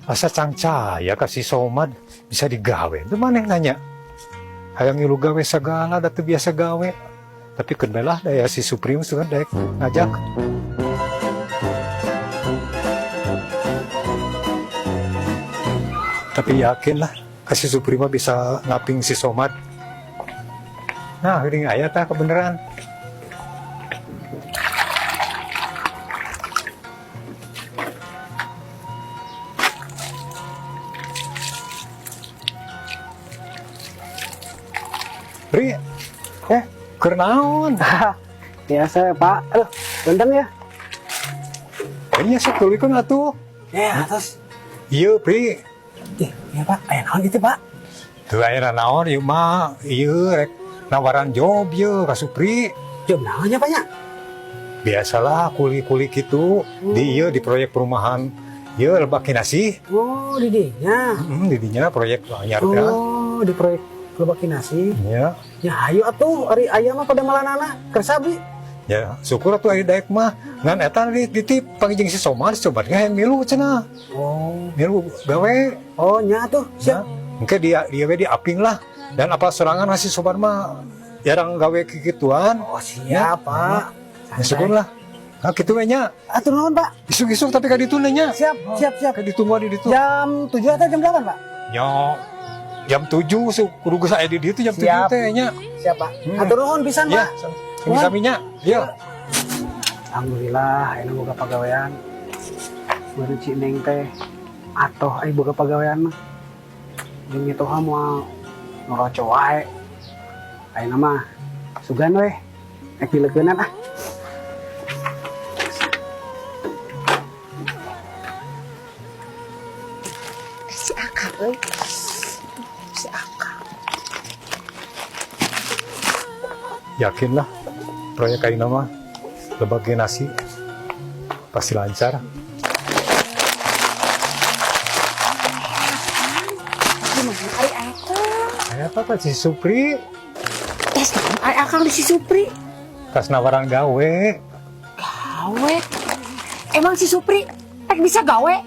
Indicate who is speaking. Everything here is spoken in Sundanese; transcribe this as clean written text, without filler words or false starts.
Speaker 1: Asa cangcaya ka si Somad bisa digawe. Itu maneh nanya. Hayang ngilu gawe segala, da teu biasa gawe. Tapi keun lah daya si Supri mah sugan daek ngajak. Tapi yakin lah ka si Supri mah bisa ngaping si Somad. Nah, geuning aya tah kebenaran. Pri, keur naon?
Speaker 2: Biasa, Pak. Aduh, bentar ya.
Speaker 1: Kayaknya sok tuluykeun atuh.
Speaker 2: Ya, atas.
Speaker 1: Iya, Pri.
Speaker 2: Eh, ya Pak, aya naon gitu, Pak?
Speaker 1: Teu aya naon ieu mah, ieu rek nawaran job ieu ka Supri.
Speaker 2: Job naonnya, Pak ya?
Speaker 1: Biasalah kuli-kuli gitu di ieu di proyek perumahan ieu Lebak Kinasih.
Speaker 2: Oh, di dinya.
Speaker 1: Di dinya proyek anyar teh.
Speaker 2: Oh, di proyek Lebak Kinasih.
Speaker 1: Ya,
Speaker 2: Ya hayu atuh, ari aya mah pada malanana keur sabi.
Speaker 1: Ya syukur atuh aya daek mah. Ngan eta dititip panggil si Somad, coba hayang milu cenah.
Speaker 2: Oh.
Speaker 1: Milu gawe.
Speaker 2: Oh, nya atuh, siap.
Speaker 1: Nah, engke dia dia we diaping lah. Dan apa sorangan si Somad mah jarang gawe kikituan.
Speaker 2: Oh, siap, Pak.
Speaker 1: Ya syukur lah. Nah, kitu we nya.
Speaker 2: Atur nuhun, Pak.
Speaker 1: Isuk-isuk tapi ka ditu nya.
Speaker 2: Siap, siap, siap.
Speaker 1: Ka ditungguan di ditu.
Speaker 2: Jam 7 atau jam 8, Pak?
Speaker 1: Nya jam 7 kudu geus aya di ditu jam 7
Speaker 2: Siap.
Speaker 1: Teh nya.
Speaker 2: Siap, Pak. Atur nuhun pisan,
Speaker 1: Ya,
Speaker 2: Pak.
Speaker 1: sami-sami nya. Iya.
Speaker 2: Alhamdulillah, ayeuna boga pagawean. Baru Ci Neng teh atoh ai boga pagawean mah. Jeung mitoha moal ngoroco wae. Ayeuna mah sugan weh. Rek dileukeunnan ah.
Speaker 3: Si Akang euy. Si Akang.
Speaker 1: Yakin lah proyek ayeuna mah Lebak Nasi pasti lancar.
Speaker 3: Gimana ari Akang?
Speaker 1: Aya apa si Supri?
Speaker 3: Tes naon ari Akang di si Supri?
Speaker 1: Tas nawaran gawe.
Speaker 3: Gawe. Emang si Supri rek bisa gawe?